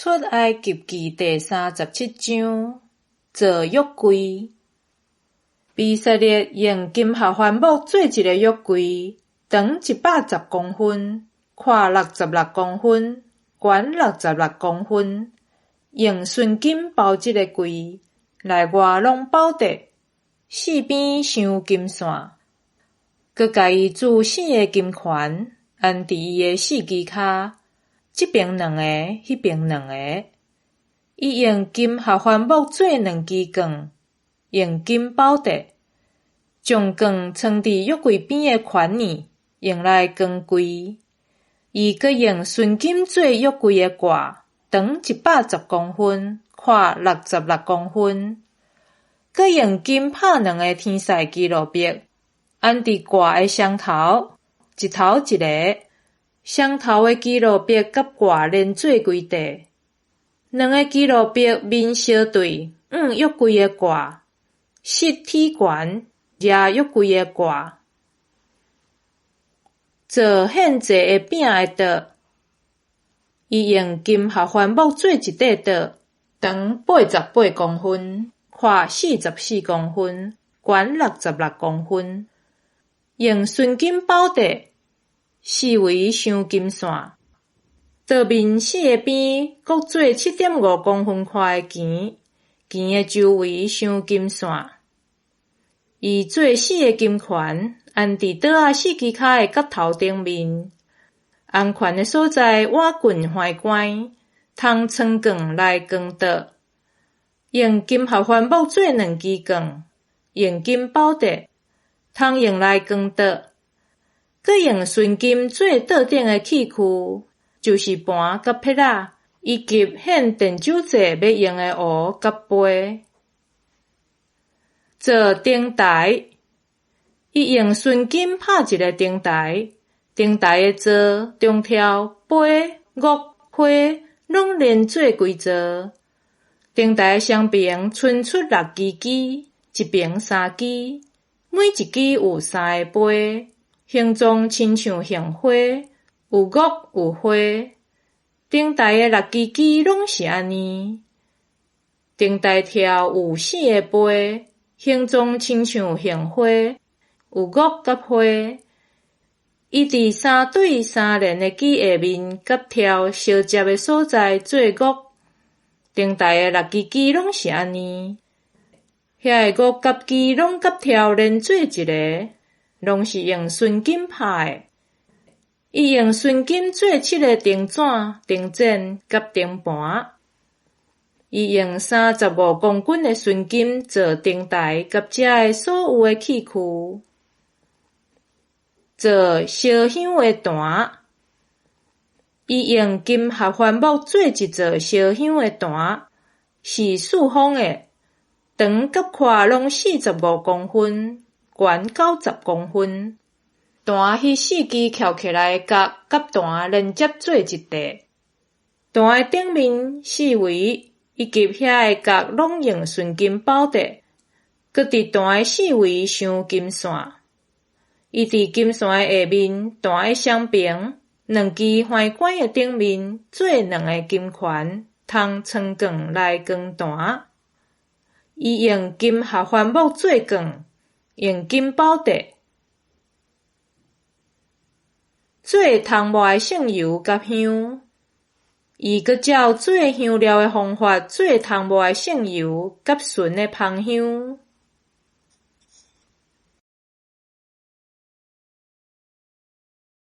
出埃及記第三十七章，做約櫃。比撒列用金合帆木做一个約櫃，長110公分，寬66公分，懸六十六公分。用純金包這个櫃，內外攏包著，四邊鑲金線。閣共伊鑄四个金環，安佇伊的四支跤。這爿兩個，彼爿兩个。伊用金合帆木做兩支棍，用金包著，將棍藏佇約櫃邊的環裡，用來扛櫃。伊閣用純金做約櫃的蓋，長110公分，寬六十六公分。閣用金拍兩个天使基路伯，安佇蓋的雙頭，一頭一个。雙頭的基路伯佮蓋連做規塊，兩个基路伯面相對，向約櫃的蓋，穡鐵環，掠約櫃的蓋。做獻祭的餅的桌，伊用金合帆木做一塊桌，長88公分，寬44公分，懸66公分，用純金包著。四圍鑲金線，桌面四个邊各做7.5公分寬的墘，墘的周圍鑲金線。伊做四个金環，安佇桌仔四支跤的角頭頂面。安環的所在倚近橫杆，通藏棍來扛桌。用金合帆木做兩支棍，用金包著，通用來扛桌。閣用純金做桌頂的器具，就是盤佮撇仔，以及獻奠酒祭欲用的壺佮杯。做燈臺，伊用純金拍一个燈臺，燈臺的座、中柱、杯、鉈、花，攏連做規座。燈臺雙爿伸出六支旗，一爿三支，每一支有三个杯。形狀親像杏花，有鉈有花。燈臺的六支旗攏是按呢。燈臺柱有四个杯，形狀親像杏花，有鉈佮花。伊佇三對三連的旗下面佮柱相接的所在做鉈。燈臺的六支旗攏是按呢。遐个鉈佮旗攏佮柱連做一个。攏是用純金拍的。伊用純金做七个燈盞、燈盞佮燈盤。伊用35公斤的純金做燈臺佮遮的所有的器具。做燒香的壇。伊用金合帆木做一座燒香的壇，是四方的，長佮寬攏45公分。懸90公分，壇彼四支翹起來的角佮壇連接做一塊。壇的頂面四圍以及遐个角攏用純金包著，閣佇壇的四圍鑲金線。伊佇金線的下面，壇的雙爿兩支橫杆的頂面做兩个金環，通藏棍來扛壇。伊用金合帆木做棍。用金包著，做塗抹的聖油佮香。伊閣照做香料的方法做塗抹的聖油佮純的芳香。